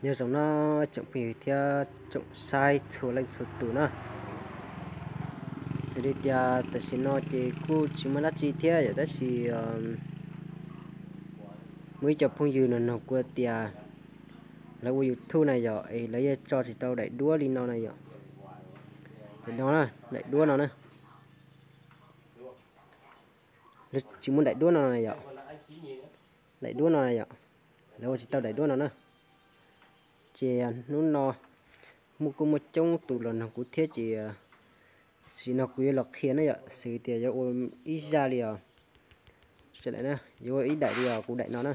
Nyob zoo no tsoom phooj ywg thiab tsoom saib txhua leej txhua tus na. Xws li tias tam sim no ces kuj tsis muaj dab tsi thiab yom, tab sis muaj ib co phooj ywg no nug kuv tias lawv ua YouTube na yom, es lawv yuav tso tsis tau daim duab li no na yom. Daim no na, daim duab no na. Lawv tsis muaj daim duab no na yom. Daim duab no na yom. Lawv ua tsis tau daim duab no na. Ces hnub no muaj kuj muaj coob tus los nug kuv thiab ces tam sim no kuv yuav los qhia na yom, xws tias yuav ua ib zaj li os. Yuav ua ib daim li os, kuv daim no na.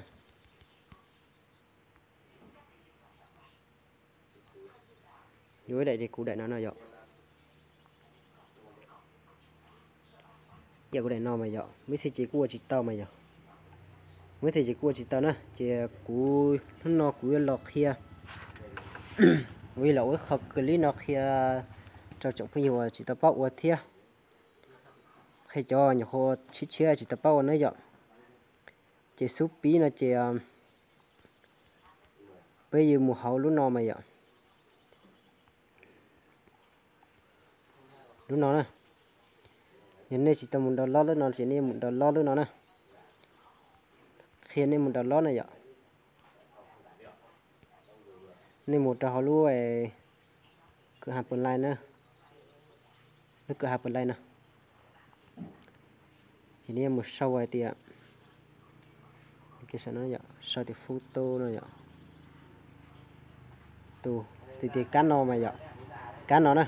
Yuav ua ib daim li kuv daim no na yom. Ib yam kuv daim no mas yom, muaj ib txhia ces kuj ua tsis tau mas yom. Muaj ib txhia ces kuj ua tsis tau na, ces kuv hnub no kuv yuav los qhia, kuv yuav los ua ib qho clip no qhia rau tsoom phooj ywg uas tsis tau paub ua thiab, qhia cov nyuam qhuav tshiab tshiab tsis tau paub ua na yom. Ces xub pib no ces peb yuav mus hauv lub no mas yom. Lub no na, yog nej tsis tau mus download lub no ces nej mus download lub no na. Qhia nej mus download na yom. Nej mus rau hauv lub kwv ha Play na, lub kwv ha Play no. Ces nej yuav mus sau hais tias, sau tias photo no yom. Tus tias kab no mas yom, kab no na,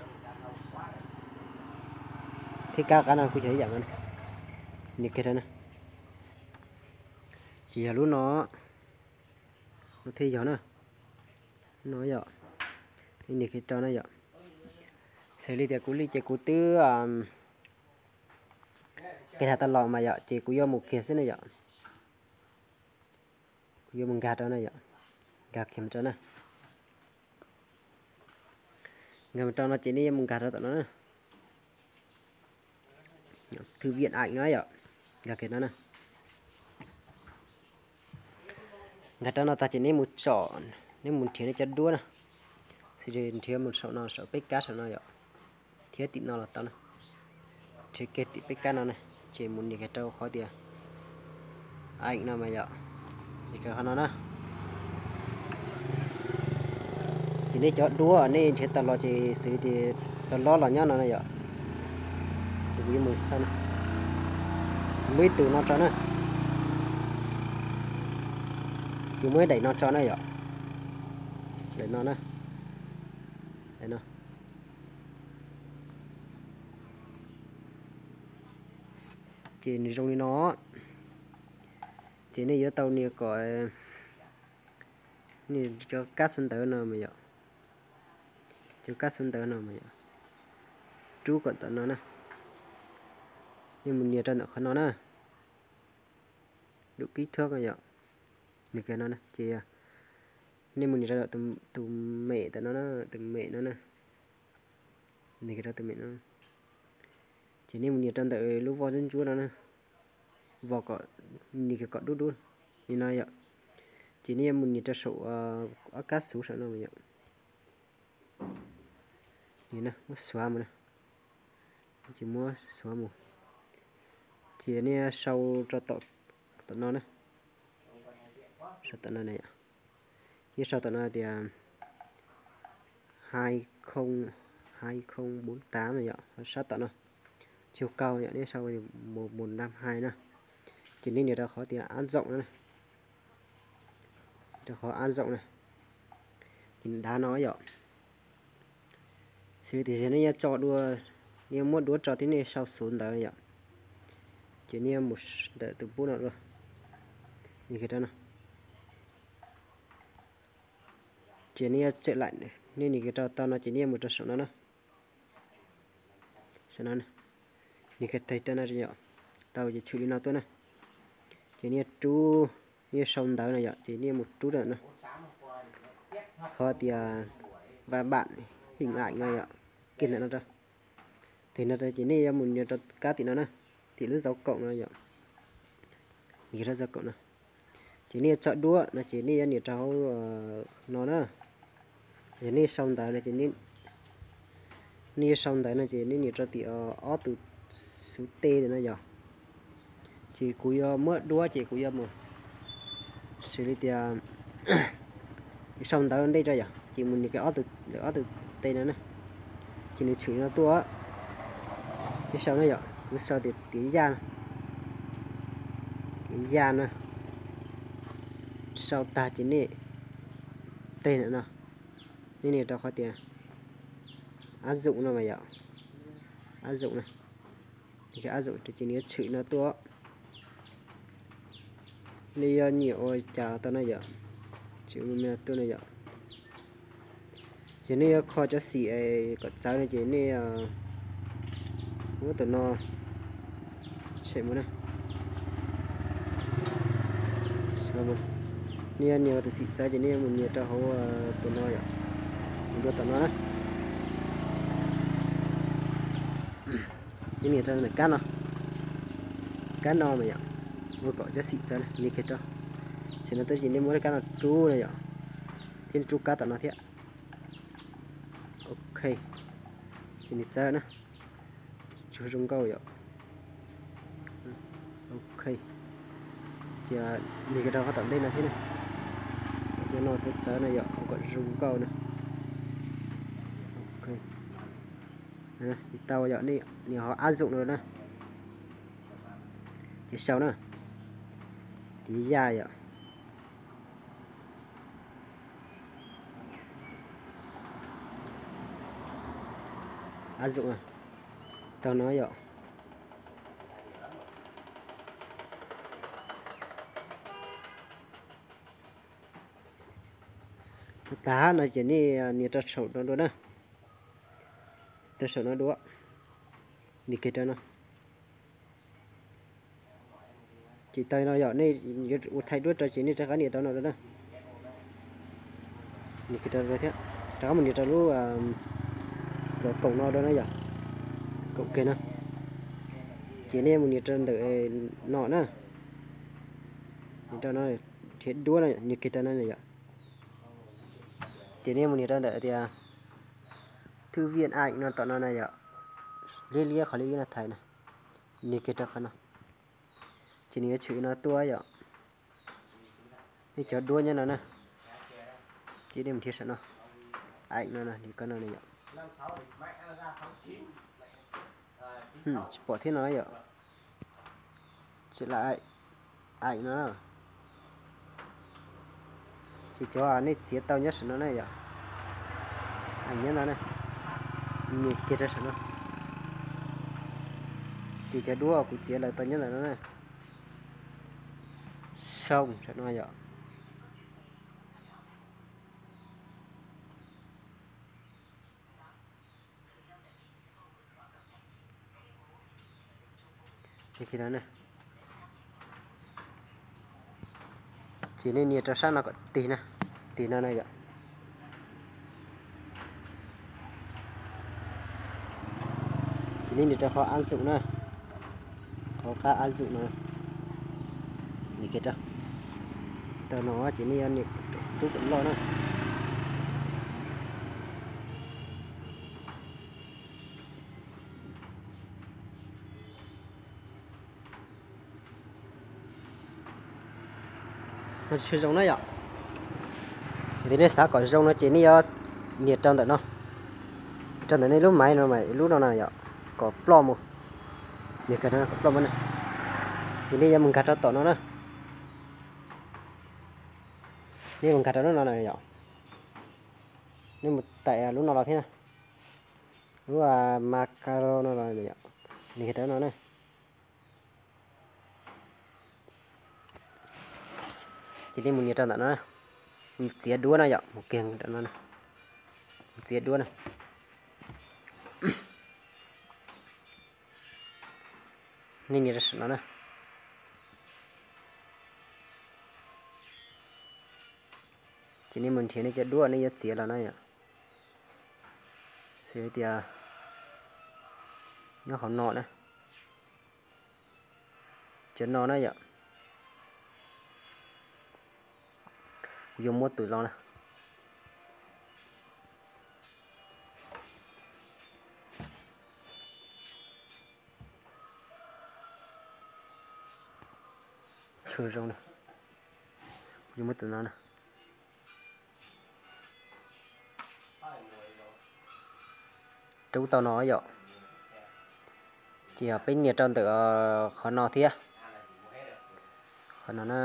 thiab kab qab no kuj yog ib yam no. Nias kiag rau na. Ces yog lub no, no thiaj yog na. No yom, nias kiag rau na yom. Xws li tias kuv li ces kuv twb kiag tau los mas yom, ces kuv yuav mus kiag xwb na yom. Kuv yuav mus nkag rau na yom, nkag kiag mus rau na. Nkag mus rau no ces nej yuav mus nkag rau tom no na. Thư viện ảnh no yom, nkag kiag no na. Nkag rau no tag ces nej mus tsom, nej mus nrhiav nej cov duab na. Xws li nrhiav mus saum no, saum peb kab saum no yom, thiab tim no los tau na. Nrhiav kiag tim peb kab no na, ces mus nias kiag rau qhov tias ảnh no mas yom, nias kiag qhov no na. Ces nej cov duab nej nrhiav tau los ces xws li tias tau lob los nyob no na yom. Ces kuv yuav mus xauj na, muaj ib tug no tso na. Kuv muaj ib daim no tso na yom. Daim no na, daim no. Ces nws zoo li no, ces nej yuav tau nias kom, nias cov kab xu ntawv no mas yom, cov kab xu ntawv no mas yom, rub kom tom no na. Nej mus nias rau ntawm qhov no na, đủ kích thước no yom, nias kiag no na ces nej mus nias rau tus mem tom no na, tus mem no na, nias kiag rau tus mem no. Ces nej mus nias rau ntawm lub voj ntsuab ntsuab no na, voj kom, nias kiag kom dub dub li no yom. Ces nej yuav mus nias rau saum ob kab xuv saum no yom. Muab xuav mus na, ces muab xuav mus. Ces nej sau rau tom no na, sau tom no na yom. Yeej sau tom no tias hai không, hai không bốn tám no yom, sab tom no. Tsis yog kaum yom, nej sau một một năm hai na. Ces nej nias rau qhov tias áp dụng no, rau qhov áp dụng na. Ces dav no yom. Xws li tias nej yuav tso dua, nej yuav muab duab tso thiab nej sau xuv ntawd yom. Ces nej yuav mus ntawm tus pub no dua, nias kiag rau no. Ces nej yuav txawm laim, nej nias kiag rau tau no ces nej yuav mus rau saum no na. Saum no, nias kiag tag rau no yom, tau ces tshwm li no tuaj na. Ces nej yuav rub, nej yuav sau ntawv no yom, ces nej yuav mus rub rau no. Qhov tias văn bản hình ảnh no yom, kiag ntawm no rau. Tag no ces nej yuav mus nias rau kab tim no na, tim lub dấu cộng no yom. Nias rau dấu cộng no. Ces nej yuav tso duab no ces nej yuav nias rau hauv no na. Yog nej sau ntawv no ces nej yuav sau ntawv no ces nej nias rau tim ob tug xuv tej no yom. Ces kuv yuav muab duab ces kuv yuav mus xws li tias sau ntawv ntej rau yom, ces mus nias kiag ob tug, ob tug tej no na, ces nws tshwm no tuaj. Nej sau na yom, kuv sau tias tiav yaj, tiav yaj na. Sau tag ces nej tej ntawm no, nej nias rau qhov tias áp dụng no mas yom, áp dụng na. Áp dụng ces nws yuav tshwm no tuaj. Nej yuav nyiam ua cas tau no yom, tshwm me me tuaj no yom. Yog nej yuav kho cov xim kom txawv no ces nej muab tus no tshem mus na. Nej yuav nias tus xim txawv ces nej yuav mus nias rau hauv tus no yom, mus dua tom no na. Ces nias rau ntawm kab no, kab no mas yom, ua kom cov xim txawv na, nias kiag rau. Ces no twb ces nej muab kab no rub na yom, thiab rub kab tom no thiab. Ok, ces nws txawv na, tsuas zoo nkauj yom. Ok, ces nias kiag rau qhov tom ntej no thiab na. Cov no txawv txawv na yom, ua kom zoo nkauj na. Ok, ces tau yom, nias hauv áp dụng no na. Ces sau na, tiav yaj yom. Áp dụng tau no yom. Tag no ces nej nias rau saum no dua na, rau saum no dua, nias kiag rau no. Ces tau no yom, nej yuav ua thaij duab rau ces nej rov qab nias rau no dua na. Nias kiag rau thiab, rov qab mus nias rau lub, rau koom no dua na yom, koom kiag no. Ces nej mus nias rau ntawm no na, nias rau no, nrhiav duab no, nias kiag rau no yom. Ces nej mus nias rau ntawm tias thư viện ảnh no tom no na yom, liab liab qhov liab liab no thaiv na, nias kiag rau qhov no. Ces nws yuav tshwm no tuaj yom, nej cov duab nyob no na. Ces nej mus nrhiav saum no, ảnh no, nias kiag no na yom. Tsis pom thiab no yom. Tsis la, ảnh no. Ces cov nej txiav tau nyob saum no na yom, ảnh nyob no na, nias kiag rau saum no. Ces cov duab kuv txiav lawm tau nyob ntawm no na, sau saum no yom. Ces nej nias rau sab no kom tig na, tig no na yom. Ces nej nias rau qhov áp dụng na, qhov qab áp dụng no, nias kiag rau. Tau no ces nej yuav nias rub kom loj na. No tsis zoo na yom. Yog tias nej xav kom zoo no ces nej yuav nias rau ntawm no, rau ntawm nej lub maiv no mas lub no na yom, kom ploj mus. Nias kiag no kom ploj mus na. Ces nej yuav mus nkag rau tom no na. Nej mus nkag rau lub no na yom. Nej mus taim lub no los thiab na. Lub macro no los yom. Nias kiag rau no na. Ces nej mus nias rau ntawm no, mus txiav duab no yom, mus kiag rau no, mus txiav duab na. Nej nias rau saum no na. Ces nej mus nrhiav nej cov duab nej yuav txiav los na yom. Xws li tias nyob qhov no na, cov no na yom. Kuv yuav muab tus los na. Zoo na, kuv yuav muab tus no na. Rub tau no yom. Ces peb nias rau ntawm qhov no thiab. Qhov no na,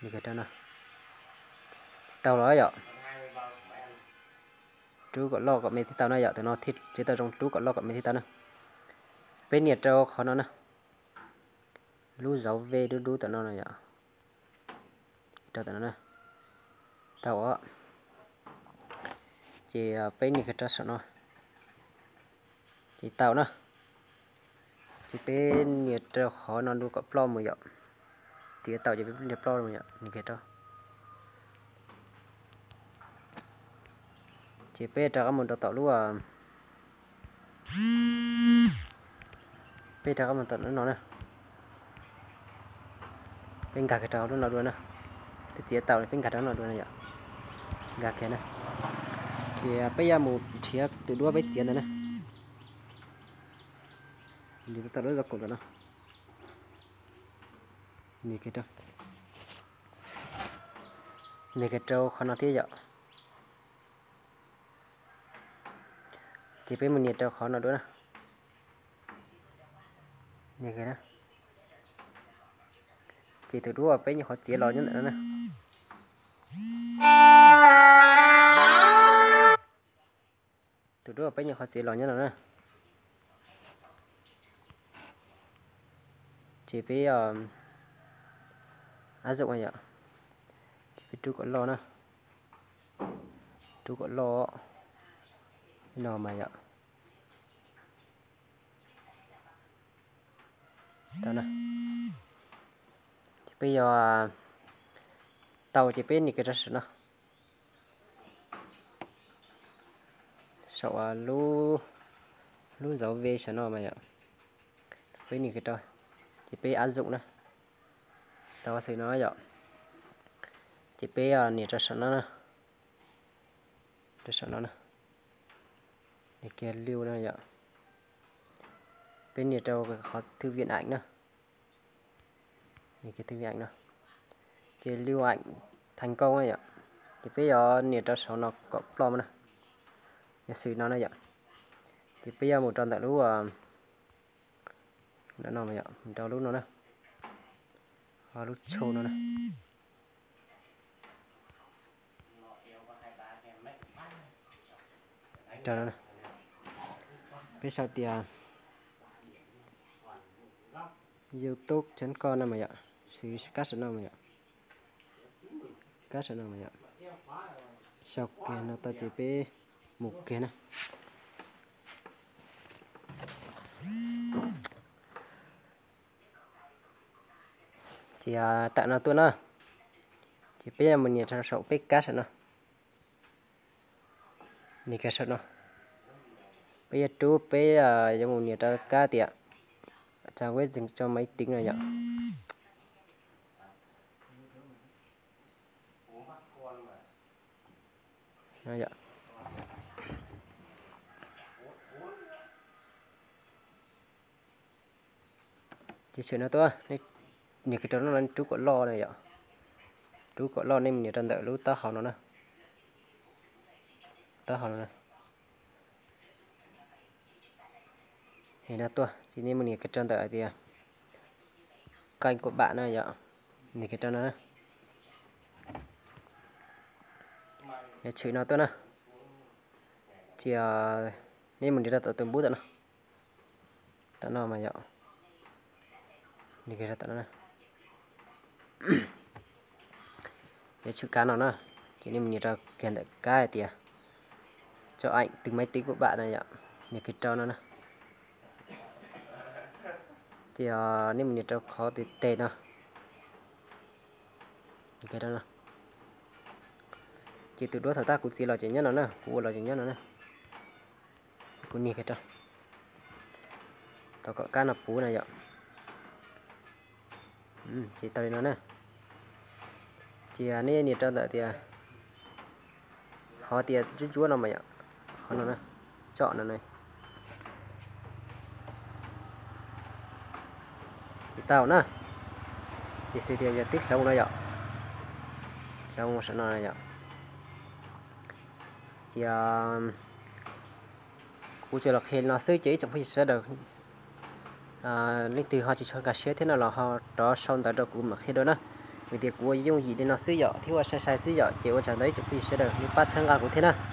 nias kiag rau no. Tau los yom. Rub kom loj kom me thiaj tau na yom, tus no thiaj txiav tau zoo, rub kom loj kom me thiaj tau na. Peb nias rau qhov no na. Lub zauv V dub dub tom no no yom. Rau tom no na. Tau os. Ces peb nias kiag rau saum no. Ces tau na. Ces peb nias rau qhov no dua kom ploj mus yom. Txiav tau ces peb nias ploj mus yom, nias kiag rau. Ces peb rov qab mus rau tom lub, peb rov qab mus tom lub no na. Peb nkag kiag rau lub no dua na. Peb txiav tau peb nkag rau lub no dua na yom. Nkag kiag na. Ces peb yuav mus nrhiav tus duab peb txiav ntawd na. Nws tau lub zog kaum ntawm no. Nias kiag rau, nias kiag rau qhov no thiab yom. Ces peb mus nias rau qhov no dua na. Nias kiag na. Ces tus duab peb nyuam qhuav txiav los nyob ntawm no na. Tus duab peb nyuam qhuav txiav los nyob no na. Ces peb áp dụng yom. Ces peb rub kom loj na. Rub kom loj no mas yom. Tau na. Ces peb yog tau ces peb nias kiag rau saum no. Saum lub, lub zauv V saum no mas yom. Peb nias kiag rau, ces peb áp dụng na. Tau xwm no yom. Ces peb nias rau saum no na. Rau saum no na. Nias kiag lưu no yom. Peb nias rau qhov thư viện ảnh na. Nias kiag thư viện ảnh no. Ces lưu ảnh thành công na yom. Ces peb yuav nias rau saum no kom ploj na. Yog xwm no na yom. Ces peb yuav mus rau ntawm lub, ntawm no yom, mus rau lub no na. Lub tsho no na. Rau no na. Peb sau tias youtube chấm com no mas yom, xws kab saum no mas yom. Kab saum no mas yom. Sau kiag no tau ces peb mus kiag na. Ces tawm no tuaj na. Ces peb yuav mus nias rau saum peb kab saum no. Nias kiag saum no. Peb yuav rub, peb yuav mus nias rau kab tias trang web dừng cho máy tính no yom. Ces xwm no tuaj, nias kiag rau no, rub kom loj na yom. Rub kom loj, nej mus nias rau ntawm lub taub hau no na. Taub hau no. Ces no tuaj ces nej mus nias kiag rau ntawm hais tias kênh của bạn no yom. Nias kiag rau no na. Yog tshwm no tuaj na. Ces nej mus nias rau tom tus npub tom no. Tom no mas yom. Nias kiag rau tom no na. Yog tshwm kab no na, ces nej mus nias rau kiag ntawm kab hais tias cho ảnh từ máy tính của bạn no yom. Nias kiag rau no na. Ces nej mus nias rau qhov tes tes no. Ces tus duab thaum tab kuv txiav los ces nyob no na, kuv ua los ces nyob no na. Kuv nias kiag rau, tau kom kab no puv na yom. Ces tau li no na. Ces nej nias rau ntawm tias qhov tias ntsuab ntsuab no mas yom, qhov no na, tsom no na. Ces tau na. Ces xws tias yog twb hloov no yom, hloov saum no yom. Ces kuv tsuas los qhia li no xwb ces ib tsoom phooj ywg sawv daws leej twg ho tsis tshua nkag siab thiab no los ho rov sau ntawv rau kuv mam qhia dua na. Vim tias kuv ua yooj yim li no xwb yom, thiab ua sai sai xwb yom, ces ua tsaug ntawd ib tsoom phooj ywg sawv daws nej pab txhawb nqa kuv thiab na.